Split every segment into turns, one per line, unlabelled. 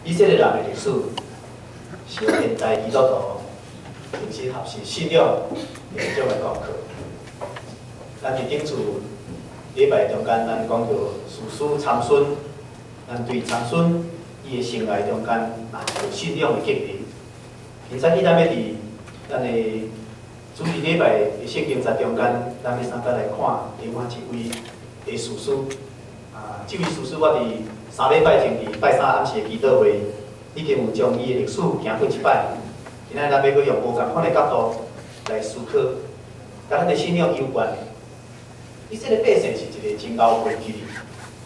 以色列人的歷史是現代基督徒認識學習信仰的一種的功課。咱佇頂次禮拜中間，咱講著士師參孫，咱對參孫伊的生涯中間啊有信仰的建立。今早起咱欲佇咱的主日禮拜的聖經節中間，咱欲相共來看另外一位的士師。啊，這位士師我佇3禮拜前佇拜三暗時的祈禱會，已經有將伊的歷史行過一擺。今仔日咱欲閣用無仝款的角度來思考，佮咱的信仰有關的。以色列百姓是一個真𠢕脾氣，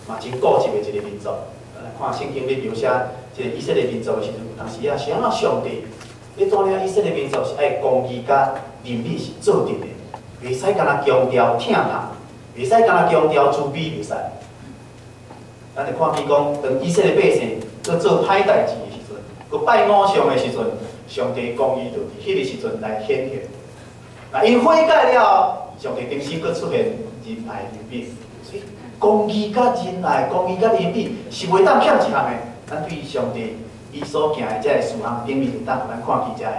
嘛真固執的一個民族。咱來看聖經咧描寫這個以色列民族的時陣，有當時啊是按怎上帝咧帶領以色列民族是愛公義佮仁義是做陣的，袂使干焦強調疼痛，袂使干焦強調慈悲，袂使。咱就看見講，當以色列百姓閣做歹代誌的時陣，閣拜偶像的時陣，上帝公義就佇彼個時陣來顯現。若𪜶悔改了後，上帝重新閣出現仁愛憐憫。所以公義佮仁愛、公義佮憐憫是袂當欠一項的。咱對上帝伊所行的這个事項頂面，就當予咱看見這个。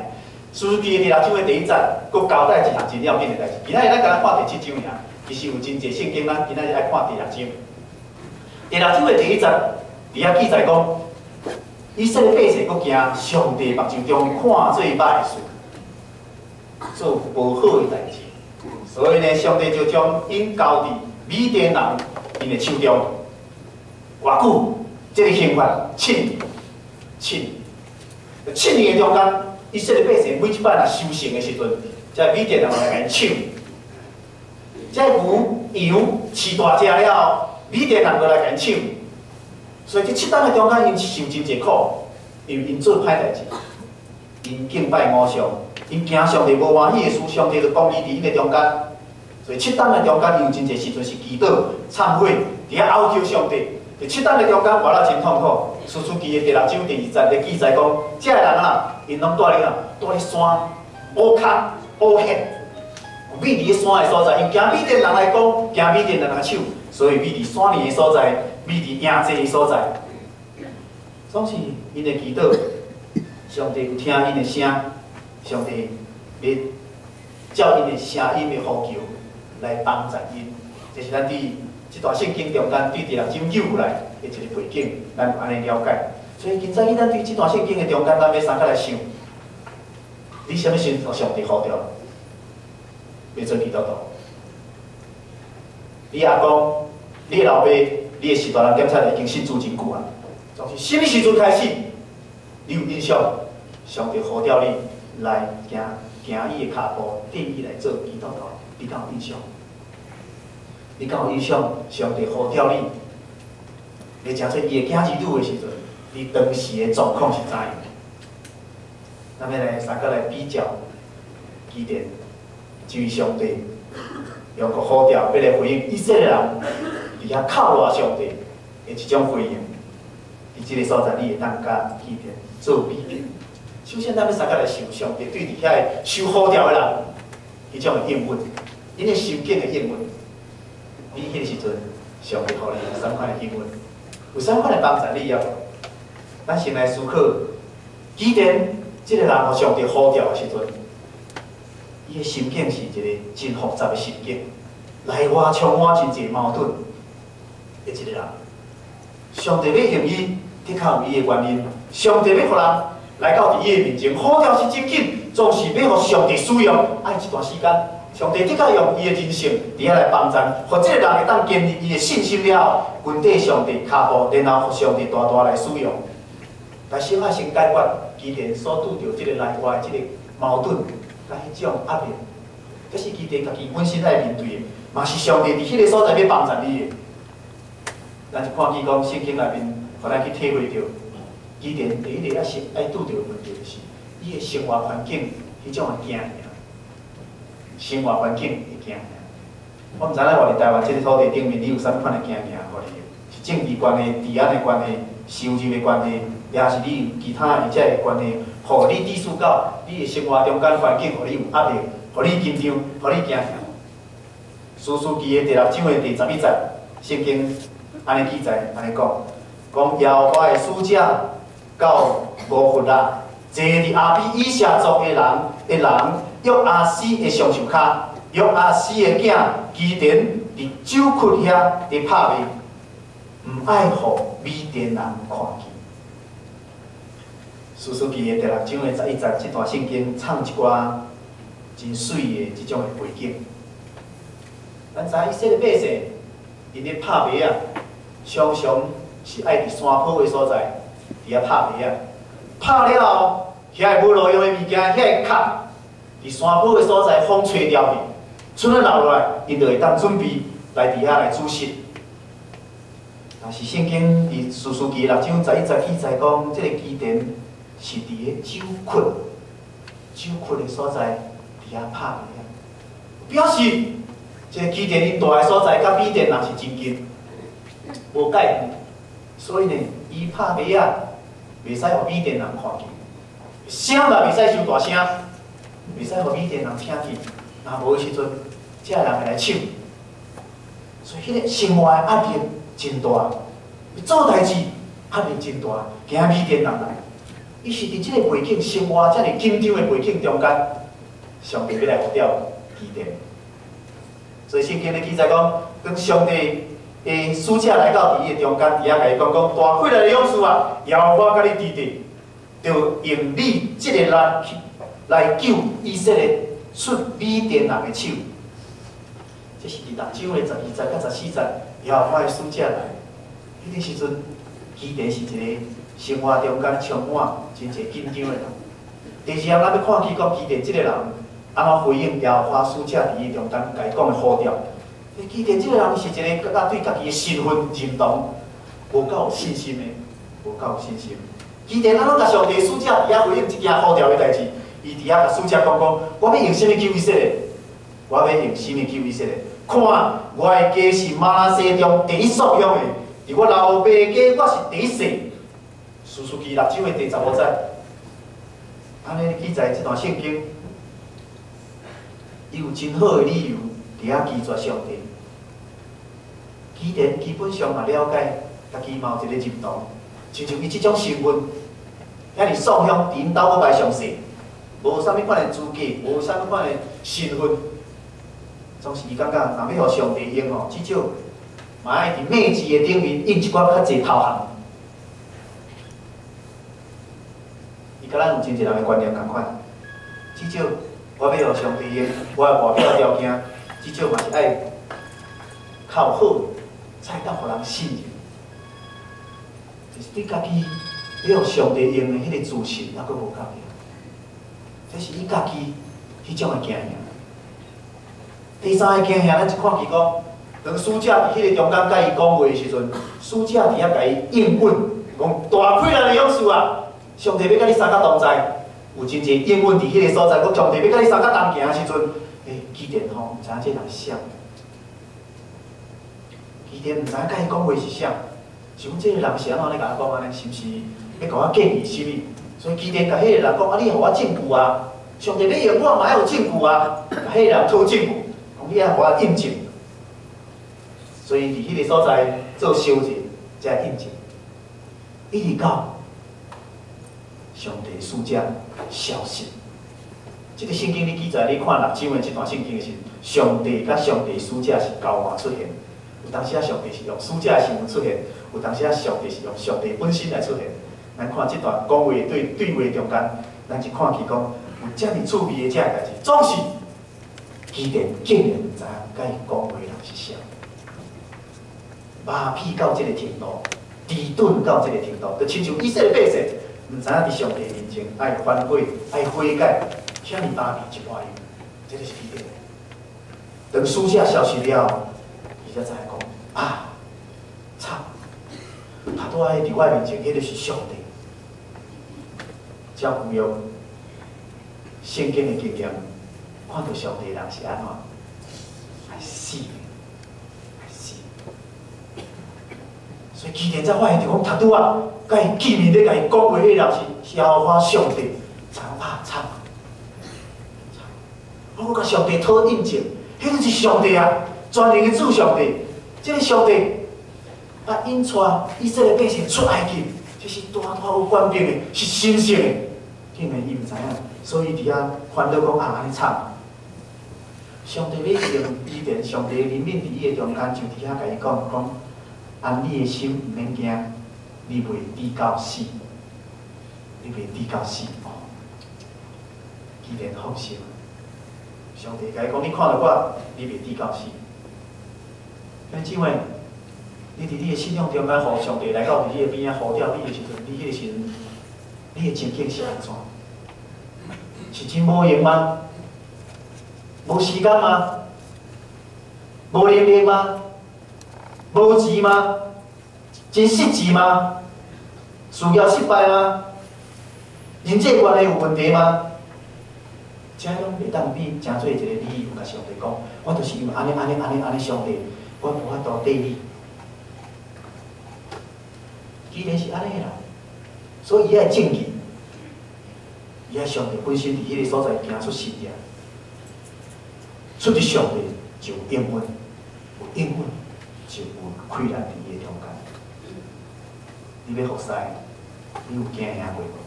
士師記的第六章的第一節，閣交代一項真要緊的代誌。今仔日咱干焦看第七章爾，其實有真濟聖經，咱今仔日愛看第六章。第六章的第一節，佇遐記載講，以色列百姓閣行上帝目睭中看做歹的事，做無好的代誌。所以呢，上帝就將𪜶交佇米甸人𪜶的手中。偌久？這个刑罰七年，七年。七年的中間，以色列百姓每一擺若收成的時陣，這米甸人來共𪜶搶。這牛羊飼大隻了後，米甸人閣來共𪜶搶。所以這七冬的中間，𪜶受真濟苦，因為𪜶做歹代誌，𪜶敬拜偶像，𪜶行上帝無歡喜的事，上帝就公義佇𪜶的中間。所以七冬的中間，𪜶有真濟時陣是祈禱、懺悔，佇遐哀求上帝。佇七冬的中間，活了真痛苦。士師記的第六章第二節咧記載講，這个人啊，𪜶攏蹛咧啊，蹛咧山烏空烏穴，覕佇咧山的所在，因驚米甸人來攻，驚米甸人來搶，所以覕佇山巒的所在，覕佇營濟的所在。總是𪜶的祈禱，上帝有聽𪜶的聲，上帝會照𪜶的聲音的呼求來幫助𪜶。這是咱佇這段聖經中間對第六章救來的一個背景，咱有按呢了解。所以今早起咱對這段聖經的中間，咱欲相共來想，你啥物時陣上帝呼召，欲做基督徒？你阿公、你的老爸、你的序大人檢查已經信主真久啊。總是啥物時陣開始，你有印象？上帝呼召你來行行伊的跤步，替伊來做基督徒，你敢有印象？你敢有印象？上帝呼召你，你成做伊的囝兒女的時陣，你當時的狀況是怎樣？咱欲來相共來比較，基甸這位上帝用個呼召，欲來回應以色列人佇遐哭賴上帝的一種回應。佇這个所在，你會當佮基甸做比較。首先，咱欲相共來想上帝對佇遐个受呼召的人，彼種的應允，𪜶的心境的應允。你彼个時陣，上帝予你有啥款的應允？有啥款的幫助你啊？咱先來思考，基甸這个人予上帝呼召的時陣，伊的心境是一個真複雜的心境，內外充滿真濟矛盾的一個人。上帝欲用伊，的確有伊的原因。上帝欲予人來到佇伊的面前，呼召是真緊，總是欲予上帝使用，愛一段時間。上帝的確用伊的人性佇遐來幫助，予這個人會當建立伊的信心了後，跟綴上帝跤步，然後予上帝大大來使用。但小可先解決基甸所拄著這個內外這個矛盾，佮彼種壓力，這是基甸家己本身愛面對的，嘛是上帝佇彼個所在欲幫助你的。咱就看見講聖經內面，予咱去體會著，基甸第一個愛是愛拄著的問題，就是伊的生活環境彼種的驚嚇。生活環境的驚嚇。我毋知影活佇台灣這个土地頂面，你有啥物款的驚嚇？予你是政治關係、治安的關係、收入的關係，抑是你有其他的這个關係，予你致使到你的生活中間環境，予你有壓力，予你緊張，予你驚嚇。士師記的第六章的第11節，聖經按呢記載，按呢講：講耶和華的使者到俄弗拉，坐佇亞比以謝族的人約阿斯的橡樹跤，約阿斯的囝基甸佇酒窟遐佇拍麥，毋愛予米甸人看見。士師記的第六章的11節，這段聖經藏一寡真媠的這種的背景。咱知以色列百姓，𪜶咧拍麥仔，常常是愛佇山坡的所在，佇遐拍麥仔。拍了後，遐個無路用的物件，遐个殼，佇山坡的所在，風吹掉去，春仔流落來，𪜶就會當準備來佇遐來煮食。但是聖經佇士師記六章十一節記載講，這個基甸是佇个酒窟，酒窟的所在，佇遐拍麥仔，表示這個基甸𪜶蹛的所在，佮米甸人是真近，無蓋遠，所以呢，伊拍麥仔，袂使予米甸人看見，聲嘛袂使傷大聲，袂使予米甸人聽見，若無的時陣，這个人會來搶。所以彼個生活的壓力真大，做代誌壓力真大，驚米甸人來。伊是佇這個背景生活遮爾緊張的背景中間，上帝欲來呼召基甸。所以聖經咧記載講，當上帝的使者來到佇伊的中間，佇遐共伊講講，大氣力的勇士啊，耶和華佮你佇佇，著用你這個力來救以色列出米甸人的手。這是佇六章的12節佮14節，耶和華的使者來。彼個時陣，基甸是一個生活中間充滿真濟緊張的人。第二項，咱欲看見講基甸這個人按怎回應耶和華使者佇伊中間共伊講的呼召。基甸這個人是一個閣較對家己的身份認同無夠有信心的，無夠有信心。基甸按怎共上帝使者佇遐回應這件呼召的代誌？伊佇遐共使者講講，我欲用啥物救以色列？我欲用啥物救以色列？看，我的家是瑪拿西中第一屬鄉的，佇我老爸家我是第一細。士師記六章的第15節，按呢記載這段聖經，伊有真好的理由佇遐拒絕上帝。基甸基本上嘛了解，家己嘛有一個認同，親像伊這種身份，遐爾喪鄉，佇𪜶兜閣排上細，無啥物款的資格，無啥物款的身份，總是伊感覺，若欲予上帝用吼，至少嘛愛佇麥子的頂面印一寡較濟頭銜。伊佮咱有真濟人的觀念仝款，至少我欲予上帝用，我的外表條件，至少嘛是愛較好，才會當予人信任。就是對家己欲予上帝用的彼個自信，猶閣無夠爾。這是伊家己彼種的經驗。第三個經驗，咱一看見講，當使者佇彼個中間佮伊講話的時陣，使者佇遐共伊應允，講大氣力的勇士啊！上帝欲佮你相佮同在，有真濟應允佇彼個所在，講上帝欲佮你相佮同行的時陣，欸，基甸吼毋知影這人是啥，基甸毋知影佮伊講話是啥，想講這個人是按怎咧共我講按呢？是毋是欲共我建議啥物？所以基甸共彼個人講：啊，你予我證據啊！上帝欲用我嘛愛有證據啊！共彼個人討證據，講你愛予我印證。所以佇彼個所在做燒熱，才印證，一直到上帝使者消失。這個聖經咧記載，你看六章的這段聖經的時，上帝佮上帝使者是交換出現。有當時啊，上帝是用使者的身份出現；有當時啊，上帝是用上帝本身來出現。咱看這段講話對對話中間，咱就看見講有遮爾趣味的這个代誌，總是基甸竟然毋知影佮伊講話的人是啥，麻痹到這個程度，遲鈍到這個程度，就親像以色列百姓毋知影佇上帝面前愛反悔、愛悔改，遐爾麻痹一半樣，這個是基甸。當使者消失了，伊才知影講啊，慘！拄拄仔佇我面前，彼個是上帝。照舊約聖經的經驗，看著上帝的人是按怎？愛死，愛死。所以基甸才發現著講，拄拄仔，佮伊見面咧，共伊講話彼個人是耶和華上帝，慘啊慘！我閣共上帝討印證，彼個是上帝啊，全能的主上帝，這個上帝，捌引帶以色列百姓出埃及，這是大大有權柄的，是神聖的。竟然伊毋知影，所以佇遐煩惱講啊，按呢慘。上帝欲用基甸，上帝憐憫佇伊的中間，就佇遐共伊講講，安你的心毋免驚，你袂致到死，你袂致到死哦。基甸放心，上帝共伊講，你看著我，你袂致到死。兄姊妹，你佇你的信仰中間，予上帝來到佇你的邊仔呼召你的時陣，你彼个時陣，你的情景是按怎？是真無閒嗎？無時間嗎？無能力嗎？無錢嗎？真失志嗎？事業失敗嗎？人際關係有問題嗎？這攏袂當比成做一個理由，共上帝講，我就是因為按呢按呢按呢按呢，上帝，我無法度綴你。既然是按呢啦，所以伊愛證據，伊愛上帝本身佇彼个所在行出神蹟，出佇上帝就有應允，有應允就有開力佇伊的中間。你欲服侍，你有驚贏過無？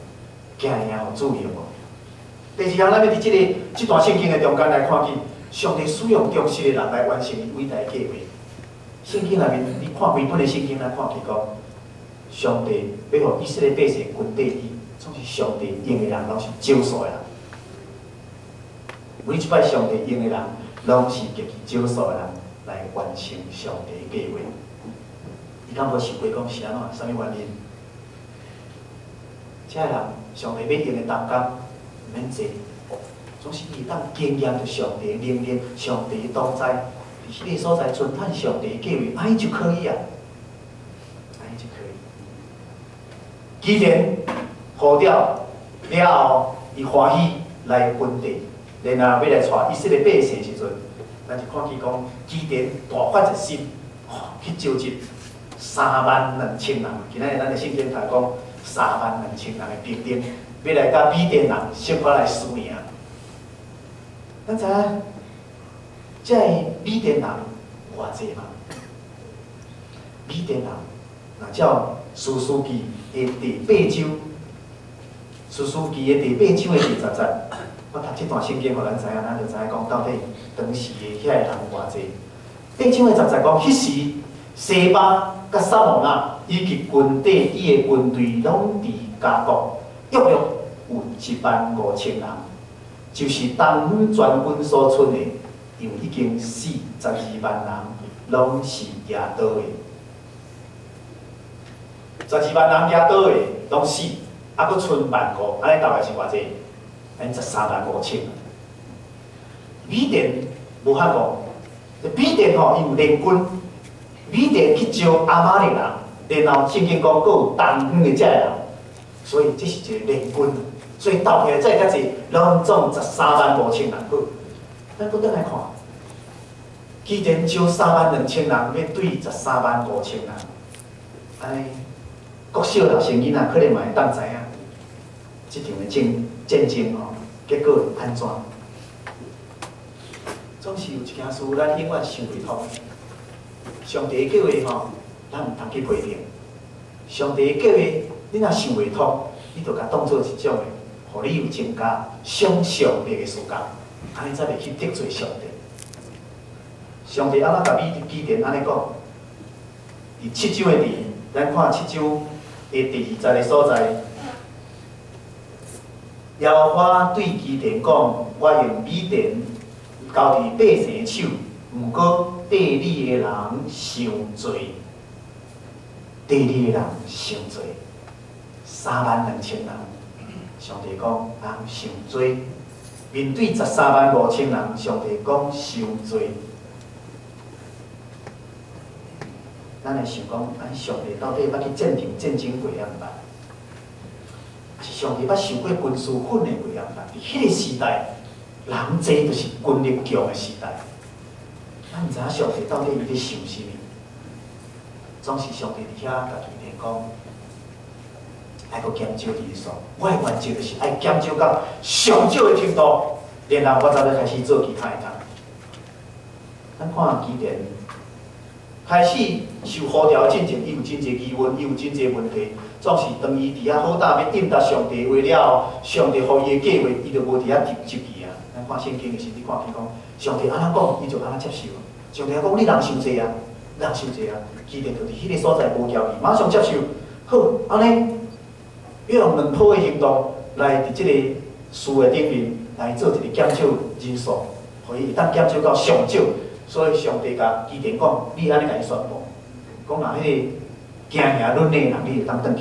驚贏予主用無？第二項，咱欲佇這段聖經的中間來看見，上帝使用忠實的人來完成伊偉大的計劃。聖經內面，你看規本的聖經，咱看見講，上帝欲予以色列百姓跟綴伊，總是上帝用的人，攏是少數的人。每一擺上帝用的人，攏是極其少數的人來完成上帝的計劃。你敢無想過講是按怎？啥物原因？這个人上帝欲用的同工毋免濟，總是伊會當經驗著上帝的能力、上帝的同在，佇彼个所在遵行上帝的計劃，按呢就可以啊，按呢就可以。基甸呼召了後，伊歡喜來分地，然後欲來帶以色列百姓的時陣，咱就看見講基甸大發熱心，去召集3萬2千人。今仔日咱的聖經讀講3萬2千人的兵丁，欲來佮米甸人設法來輸贏。咱知影，這个米甸人偌濟嘛？米甸人若照士師記的第八章，士師記的第八章的第10節，我讀這段聖經，予咱知影，咱就知影講到底當時的遐个人偌濟。八章的十節講，彼時西巴佮撒慕拿以及軍隊伊的軍隊攏佇加國，約略有1萬5千人，就是東方全軍所賰的，因為已經死12萬人，攏是舉刀的。十二萬人舉刀的攏死，啊，閣賰萬五，按呢大概是偌濟？按呢13萬5千。米甸無法度，米甸吼伊有聯軍，米甸去招亞瑪力人，然後聖經講閣有東方的這个人，所以這是一個聯軍，所以鬥起來再較濟，攏總十三萬五千人好。咱閣轉來看，既然招3萬2千人，欲對十三萬五千人，按呢，國小學生囡仔可能嘛會當知影，這場的戰爭吼，結果會按怎？總是有一件事，咱永遠想袂通。上帝的計劃吼，咱毋通去批評。上帝的計劃，你若想袂通，你就共當做一種的，予你有增加想象力的時間，按呢才袂去得罪上帝。上帝按怎共基甸按呢講？佇七章的第，咱看七章的第二節的所在，耶和華對基甸講：我用米甸交佇百姓的手，毋過綴你的人傷濟，綴你的人傷濟，3萬2千人。上帝講人傷濟，面對十三萬五千人，上帝講傷濟。咱會想講，咱上帝到底捌去戰場戰爭過抑毋捌？抑是上帝捌受過軍事訓練過抑毋捌？佇彼個時代，人濟就是軍力強的時代。咱毋知影上帝到底伊咧想啥物，總是上帝佇遐共基甸講，愛閣減少人數。我的原則就是愛減少到上少的程度，然後我才欲開始做其他的工。咱看基甸。開始受呼召進前，伊有真濟疑問，伊有真濟問題。總是當伊佇遐好膽欲應答上帝話了後，上帝予伊的計劃，伊就無佇遐執執去啊。咱看聖經的時，你看見講，上帝按怎講，伊就按怎接受。上帝講你人傷濟啊，人傷濟啊，基甸就佇彼個所在無驕疑，馬上接受。好，按呢，欲用兩波的行動來佇這個事的頂面來做一個減少人數，予伊會當減少到上少。所以上帝共基甸講，你按呢共伊宣布，講若彼個驚贏忍的人，你會當轉去，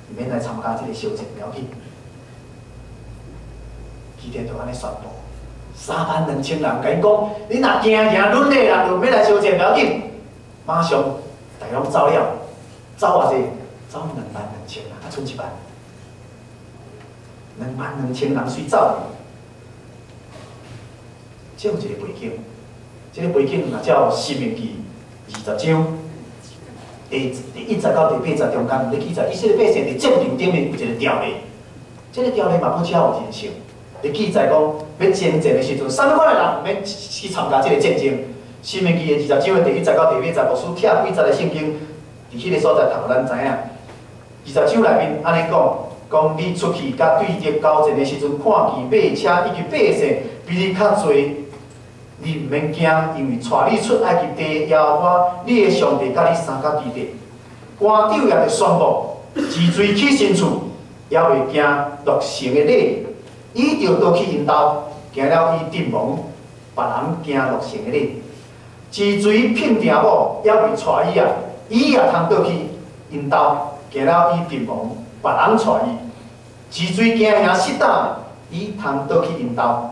毋免來參加這個相戰，無要緊。基甸就按呢宣布，32,000人，共𪜶講，你若驚贏忍的人，就毋免來相戰，無要緊。馬上大家攏走了，走偌濟？走22,000人，啊，賰一萬。22,000人隨走。這有一個背景，這個背景若照《申命記》20章第1節到第8節中間咧記載，以色列百姓佇戰場頂面有一個條例，這個條例嘛不超有人性。咧記載講，欲征戰的時陣，啥物款的人毋免去參加這個戰爭？《申命記》的二十章的第1節到第8節，牧師拆幾節的聖經，佇彼個所在讀，予咱知影。二十章內面按呢講，講你出去佮對敵交戰的時陣，看見馬車以及百姓比你較濟，你毋免驚，因為帶你出埃及地的耶和華，你的上帝佮你相佮佇咧。官長也著宣布，治罪去伸處，猶未驚落成的馬，伊著倒去𪜶兜，驚了伊陣亡，別人驚落成的馬。治罪聘定某，猶未娶伊啊，伊也通倒去𪜶兜，驚了伊陣亡，別人娶伊。治罪驚贏失膽，伊通倒去𪜶兜。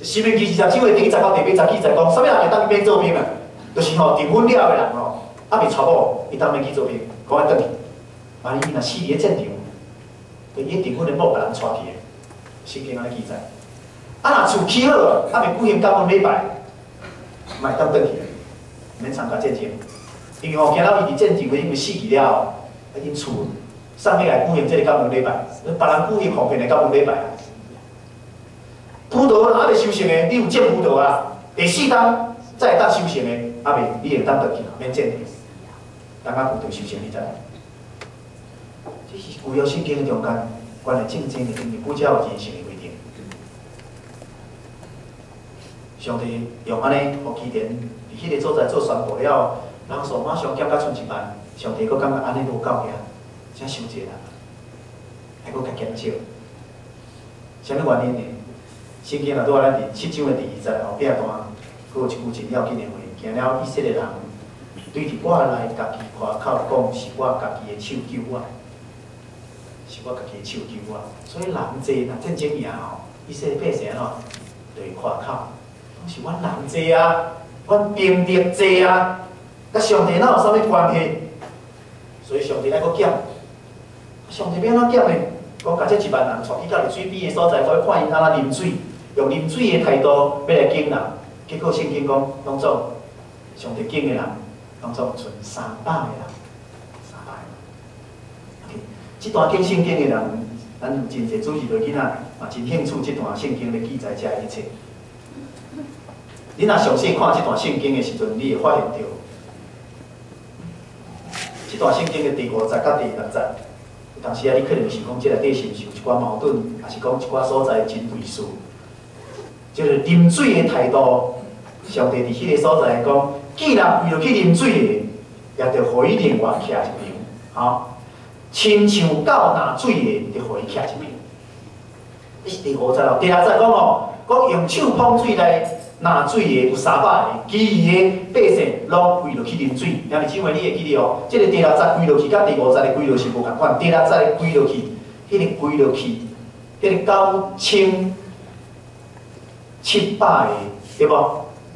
申命記二十章的第1節到第8節記載講，啥物人會當免做兵啊？就是吼訂婚了的人吼，猶未娶某，伊當免去做兵，講愛轉去。萬一伊若死佇咧戰場，伊訂婚的某別人娶去的，聖經按呢記載。啊，若厝起好啊，猶未舉行感恩禮拜，嘛會當轉去，毋免參加戰爭。因為吼，驚到伊佇戰場因為死去了後，啊，𪜶厝啥物來舉行這個感恩禮拜？別人舉行方便的感恩禮拜啊。葡萄若猶未收成的，你有種葡萄啊？第四冬才會當收成的，猶未，你會當轉去，免戰。等下葡萄收成，你再來。這是舊約聖經的中間，關於戰爭的頂面，古才有人性的規定。上帝用按呢，予基甸佇彼個所在做宣布了，人數馬上減甲賰一萬。上帝閣感覺按呢無夠爾，才傷濟人，還閣較減少。啥物原因呢？聖經若拄仔咱佇7章的第2節後壁段，閣有一句真要緊的話：驚了以色列人對佇我內家己誇口講，是我家己的手救我，是我家己的手救我。所以人濟若戰爭贏吼，以色列百姓按怎，就會誇口，講是阮人濟啊，阮兵力濟啊，佮上帝哪有啥物關係？所以上帝愛閣減，上帝欲按怎減呢？講共這1萬人帶去到佇水邊的所在，我欲看𪜶按怎啉水，用啉水的態度欲來敬人。結果聖經講，攏總上帝揀的人，攏總賰300個人，三百個。OK，這段經聖經的人，咱有真濟主日的囡仔嘛，真興趣這段聖經的記載遮一切。你若詳細看這段聖經的時陣，你會發現著，這段聖經的第5節佮第6節，有當時啊，你可能想講，這內底是毋是有一寡矛盾，抑是講一寡所在真類似？這個啉水的態度，上帝佇彼個所在講，既然為著去啉水的，也著予伊另外徛一邊，吼，親像狗嚨水的，著予伊徛一邊。這是第5節哦，第6節講哦，講用手捧水來嚨水的有300個，其餘的百姓攏跪落去啉水。兄弟姊妹，你會記得哦？這個第6節跪落去，佮第5節的跪落是無仝款。第六節的跪落去，彼個跪落去，彼個9700個，對無？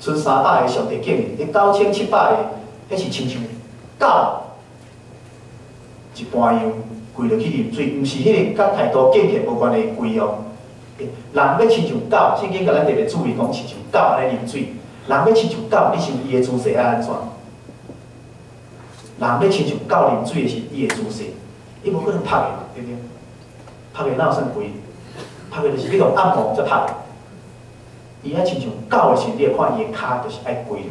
賰300個上帝揀的，彼9700個，彼是親像狗一般樣跪落去啉水，毋是彼個佮態度敬虔無關的跪哦。人欲親像狗，聖經共咱特別注意講，親像狗按呢啉水。人欲親像狗，你想伊的姿勢愛按怎？人欲親像狗啉水的時，伊的姿勢，伊無可能趴的，對毋對？趴的哪有算跪？趴的就是欲予按摩才趴的。伊愛親像狗的時，你會看伊的跤就是愛跪落。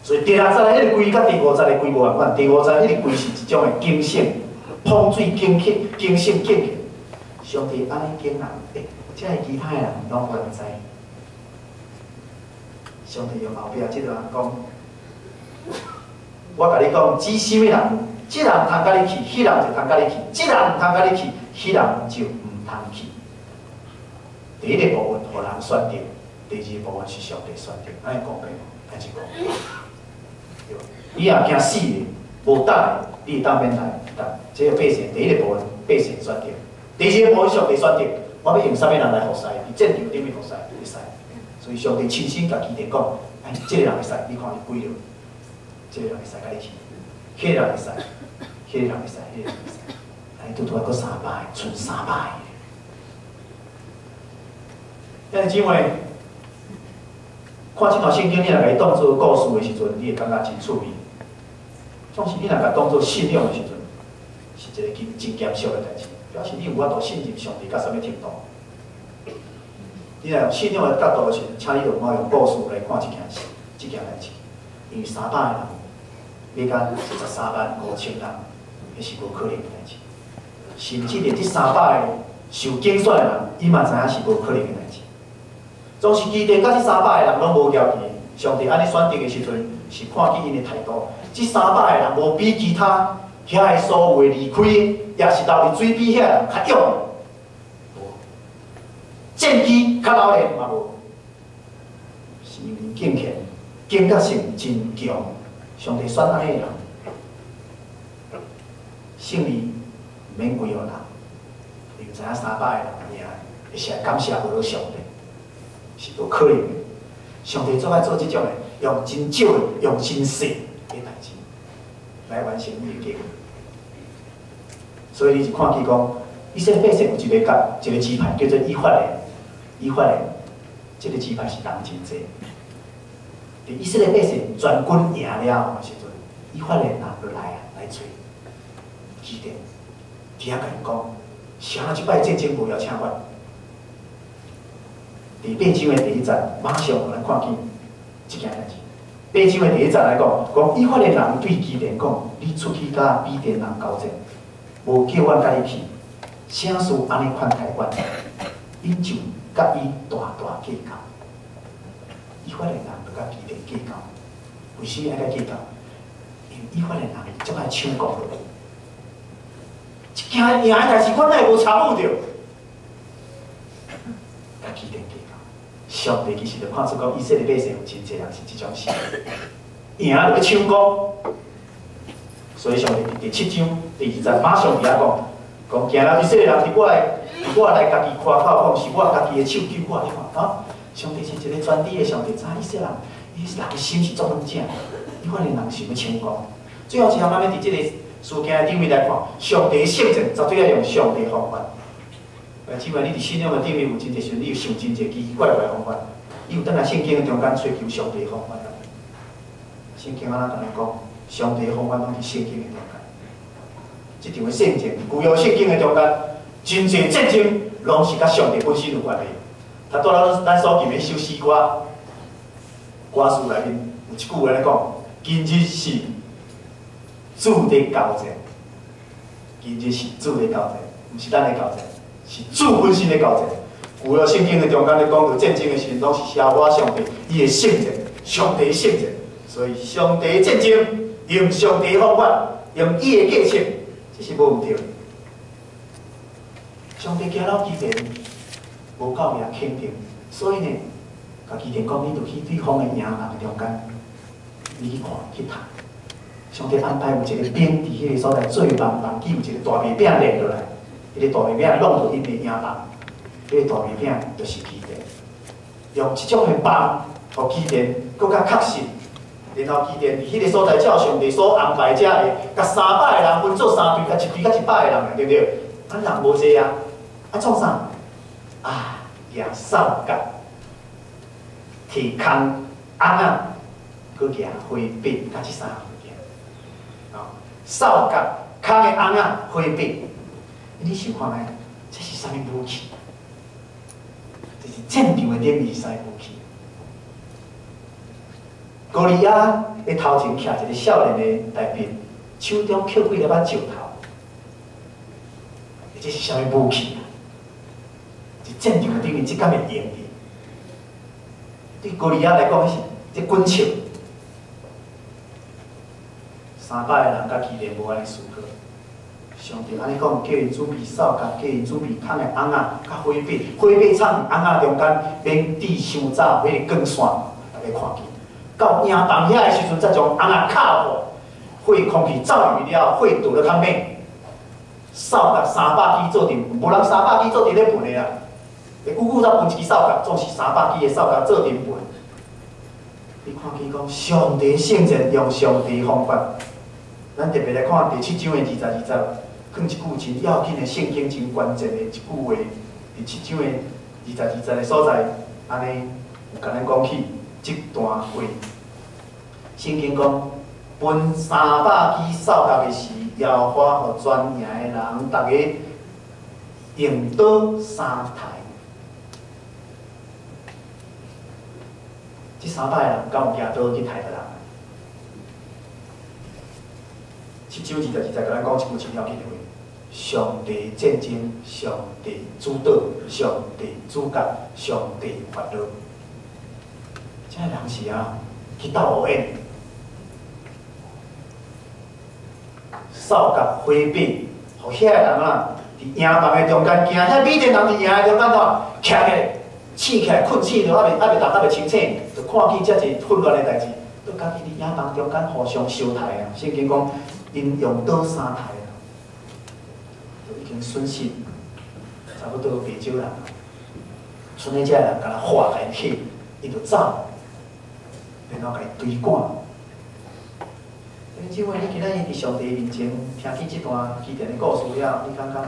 所以第六節的彼个跪佮第五節的跪無仝款，第五節彼个跪是一種的警醒，碰水警醒、警醒、警醒。上帝按呢揀人，欸，這个其他的人攏無人知。上帝用後壁這個人講，我共你講，指啥物人，這人毋通佮你去，彼人就通佮你去；這人毋通佮你去，彼人就毋通去。第一个部分，予人選擇；第二個部分是上帝選擇，按呢公平無？按呢公平。對無？你若驚死的，無膽的，你會當免來。但這个百姓，第一个部分百姓選擇，第二个部分上帝選擇，我欲用啥物人來服侍？佇戰場頂面服侍會使。所以上帝親身共基甸講，哎，這个人會使，你看伊跪著，這个人會使佮你去，彼个人會使，彼个人會使，彼個人會使，哎，拄拄仔閣三百个，賰三百个。兄弟姊妹，看這段聖經，你若共伊當做故事的時陣，你會感覺真趣味。總是你若共當做信仰的時陣，是一个真真嚴肅的代誌，表示你有法度信任上帝到啥物程度。你若用信仰的角度的時陣，請你就莫用故事來看這件事、這件代誌，因為300個人，欲共135,000人，彼是無可能的代誌。甚至連這三百個受揀選的人，伊嘛知影是無可能的代誌。總是基甸佮這三百個人攏無交去，上帝按呢選擇的時陣，是看見𪜶的態度。這三百個人無比其他遐個所有的離開，也是留佇水邊遐人較勇，無。戰機較老練嘛無，是因為敬虔、警覺性真強。上帝選按呢的人，勝利毋免歸予人，因為知影三百個人贏，會是感謝無到上帝，是無可能的。上帝最愛做這種的，用真少的，用真細的代誌來完成伊的計劃。所以你就看見講，以色列百姓有一个角，一个支派叫做以法蓮，以法蓮，這个支派是人真濟。佇以色列百姓全軍贏了的時陣，以法蓮人就來啊，來揣基甸，佇遐共𪜶講，啥這擺戰爭無邀請阮？佇八章的第一節，馬上予咱看見這件代誌。八章的第一節來講，講以法蓮人對基甸講：你出去佮米甸人交戰，無叫阮佮你去，啥事按呢款待阮？𪜶就佮伊大大計較。以法蓮人就佮基甸計較，為啥愛共計較？因為以法蓮人足愛搶功勞，一件贏的代誌，阮哪會無參與著？共基甸計較，上帝其實就看出講，以色列百姓有真濟人是這種心，贏就欲搶功。所以上帝佇第七章第二節馬上佇遐講，講行了以色列人佇我來家己誇口講，是我家己的手救我，你看啊！上帝是一个全知的上帝，知以色列人，伊人的心是足軟正，以法蓮人想欲搶功。最後一項，咱欲佇這個事件的頂面來看，上帝聖戰絕對愛用上帝方法。來，姊妹，你佇信仰的頂面有真濟時陣，你有想真濟奇奇怪怪的方法，你有轉來聖經的中間揣求上帝方法。聖經按怎共咱講？上帝方法攏佇聖經的中間。這場的聖戰，舊約聖經的中間，真濟戰爭攏是佮上帝本身有關係。他拄仔咱所吟的彼首詩歌，歌詞內面有一句話咧講：今日是主的交戰，今日是主的交戰，毋是咱的交戰，是主本身的交戰。舊約聖經的中間咧講到戰爭的時陣，攏是耶和華上帝伊的聖戰，上帝聖戰。所以上帝戰爭用上帝方法，用伊的計策，這是無毋對。上帝驚了基甸無夠伊肯定，所以呢，共基甸講，你就去對方的營人中間，你去看去探。上帝安排有一個兵佇彼个所在做夢，夢見有一個大麥餅連落來，彼個大麥餅挵著𪜶的營人，彼個大麥餅就是基甸，用這種的夢，予基甸閣較確信。然後基甸佇彼個所在照上帝所安排遮的，共300個人分做三隊，共一隊佮100個人，對毋對？啊，人無濟啊，啊創啥？啊，舉掃角，提空甕仔，閣舉火筆，佮這三項物件。哦，掃角、空的甕仔、火筆，你想看覓？這是啥物武器？這是戰場的頂面是啥物武器？歌利亞的頭前徛一個少年的大衛，手中抾幾粒仔石頭，這是啥物武器啊？佇戰場頂面，這敢會用的？對歌利亞來講，彼是這滾笑。300個人佮基甸無按呢思考。上帝按呢講，叫𪜶準備掃角，叫𪜶準備空的甕仔，佮火把，火把藏甕仔中間，免致傷早，彼個光線，逐家看見。到營房遐的時陣，才將甕仔敲破，火空氣走入去了，火著得較猛。掃角300支做陣，無人三百支做陣咧分的啦。會久久才分一支掃角，總是三百支的掃角做陣分。你看見講，上帝聖戰用上帝方法，咱特別來看第七章的22節，放一句真要緊的聖經真關鍵的一句話。第七章的22節的所在，按呢有共咱講起這段話。聖經講，分三百支掃角的時，耶和華予全營的人，逐家用刀三刣。這300個人敢有舉刀去刣別人？七章22節，共咱講一句真要緊的話：上帝戰爭，上帝主導，上帝主角，上帝發怒。這个人是啊，去鬥烏演，掃角火把，予遐个人啊，佇營房的中間，驚遐米甸人佇營的中間怎徛起來，醒起來，睏醒著，猶未猶未動，猶未清醒，就看見遮濟混亂的代誌，閣家己佇營房中間互相相刣啊！聖經講，𪜶用刀相刣啊，就已經損失差不多袂少人啊。賰咧遮个人敢若化共𪜶去，伊就走，然後共伊追趕。弟兄姊妹，你今仔日佇上帝面前聽見這段基甸的故事了，你感覺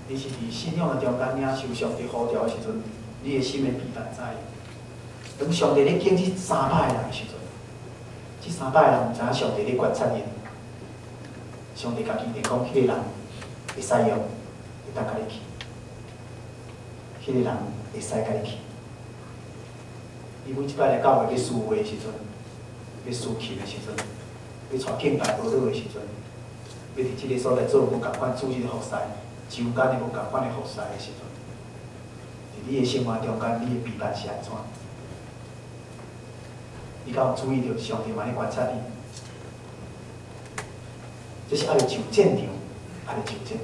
你是佇信仰的中間領受上帝呼召的時陣，你的心會疲乏知？當上帝咧揀這三百個人的時陣，這三百個人毋知影上帝咧觀察𪜶。上帝共基甸講，彼個人會使用，會當共你去；彼個人會使共你去。你每一擺來教會欲司會的時陣，欲司琴的時陣，欲帶敬拜舞蹈的時陣，欲佇這个所在做無仝款主日服侍、周間的無仝款的服侍的時陣，佇你的生活中間，你的陪伴是按怎？你敢有注意著上帝嘛咧觀察你？這是猶未上戰場，猶未上戰場。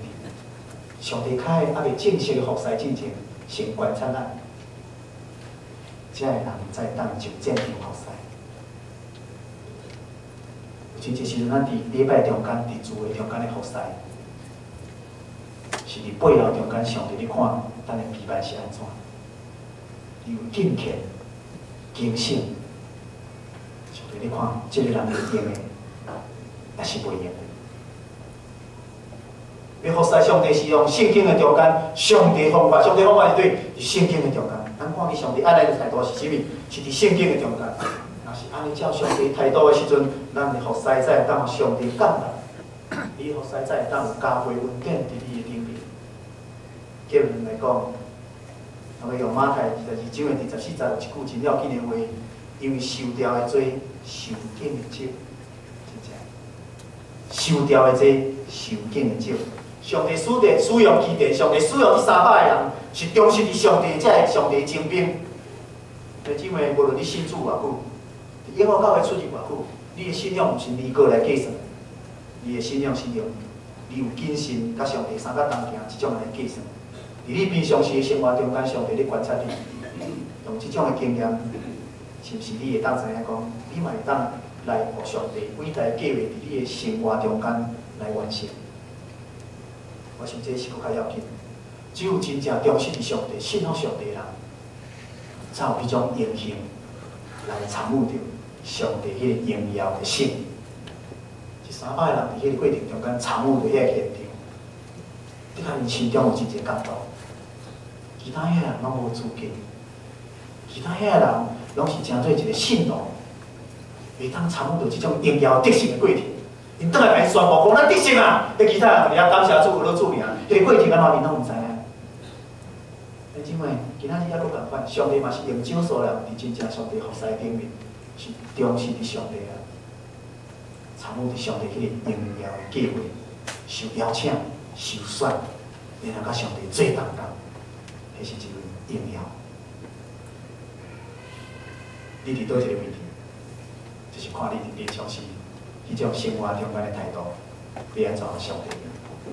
上帝較會猶未正式的服侍進前，先觀察咱，才會人才會當上戰場服侍。有真濟時陣，咱佇禮拜中間、佇聚會中間的服侍，是佇背後中間，上帝咧看咱的陪伴是按怎？你有敬虔、警醒，上帝咧看，這个人會用的，抑是袂用的？欲服侍上帝是用聖經的中間，上帝方法，上帝方法是佗？佇聖經的中間。咱看見上帝愛咱的態度是啥物？是佇聖經的中間。若是按呢照上帝態度的時陣，咱的服侍才會當予上帝感動。你服侍才會當有加倍恩典佇你的頂面。結論來講，我欲用馬太22章的第14節有一句真要緊的話：因為受召的濟，受揀的少。真正，受召的濟，受揀的少。上帝使用使用基甸，上帝使用這三百个人，是忠實佇上帝，才會上帝精兵。弟兄姊妹，無論你信主偌久，佇永和教會出入偌久，你的信仰毋是年過來計算，你的信仰是用你有謹慎，佮上帝相佮同行，這種來計算。佇你平常時的生活中間，上帝咧觀察你，用這種的經驗，是毋是你會當知影講，你嘛會當來予上帝偉大計畫佇你的生活中間來完成？我想這是閣較要緊。只有真正忠實佇上帝、信服上帝的人，才有彼種榮幸來參與著上帝彼个榮耀的聖。這三百個人佇彼個過程中間參與著彼個現場，的確𪜶心中有真濟感動。其他遐人攏無資格，其他遐個人攏是成做一個信徒，會當參與著這種榮耀得勝的過程。𪜶轉來共𪜶宣布講，咱得勝啊！彼其他人佇遐感謝主，學主名，彼個過程按怎𪜶攏毋知影。弟兄姊妹，今仔日猶閣仝款，上帝嘛是用少數人佇真正上帝服侍頂面，是忠實佇上帝啊，參與佇上帝彼个榮耀的計劃，受邀請、受選，然後佮上帝做同工，彼是一份榮耀。你佇佗一个位置，就是看你佇平常時彼種生活中間的態度，欲按怎上帝？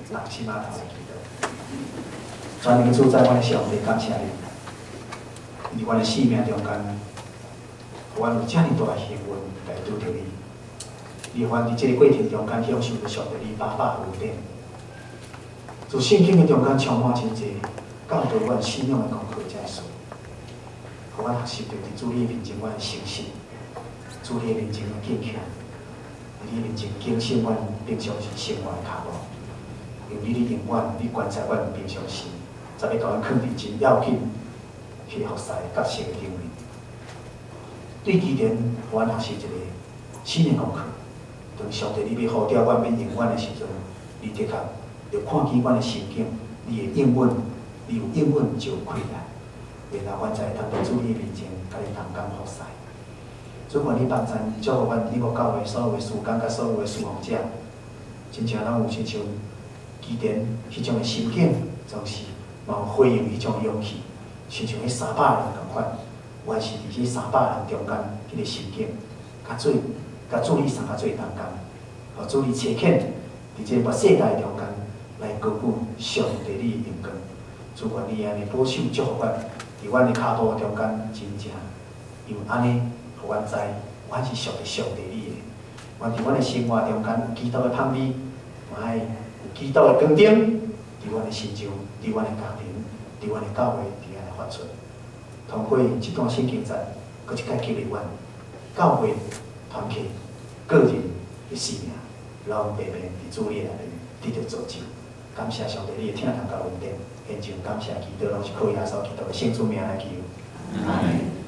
人起碼頭來祈禱。全能主宰，阮的上帝，感謝你，佇阮的生命中間，予阮有遮爾大的幸運來拄著你。你予阮佇這个過程中間享受著上帝你百百恩典。自聖經的中間充滿真濟教導阮信仰的功課，這事，予阮學習著佇主你面前阮的誠實，主你的面前的敬虔，你的面前警醒阮平常時生活的跤步。因為你永遠你觀察阮平常時，才欲共阮囥佇真要緊彼个服侍角色的頂面。對基甸，予阮學習一個新的功課。當上帝你欲呼召阮欲用阮的時陣，你的確著看見阮的心境，你會應允，你有應允就開來，然後阮才會當佇主你面前，共你同工服侍。主願你幫贊祝福阮英國教會所有的事工佮所有的侍奉者，真正攏有親像基甸彼種的心境，總是嘛有回應彼種的勇氣，親像彼三百人仝款，原是佇彼三百人中間彼个心境，共做共主你相佮做同工，予主你差遣佇這个末世代中間來高舉上帝你的榮光。主願你按呢保守祝福阮，佇阮的跤步中間真正，因為按呢，予阮知，阮是屬於上帝你的。阮佇阮的生活中間有基督的香味，嘛愛有基督的光燈，佇阮的身上，佇阮的家庭，佇阮的教會，佇遐來發出。通過這段聖經節，閣一擺激勵阮，教會團契、個人的生命，攏平平佇主你內面得著造就。感謝上帝，你的疼痛佮恩典，獻上感謝祈禱，攏是靠耶穌基督的聖主名來求。
阿門。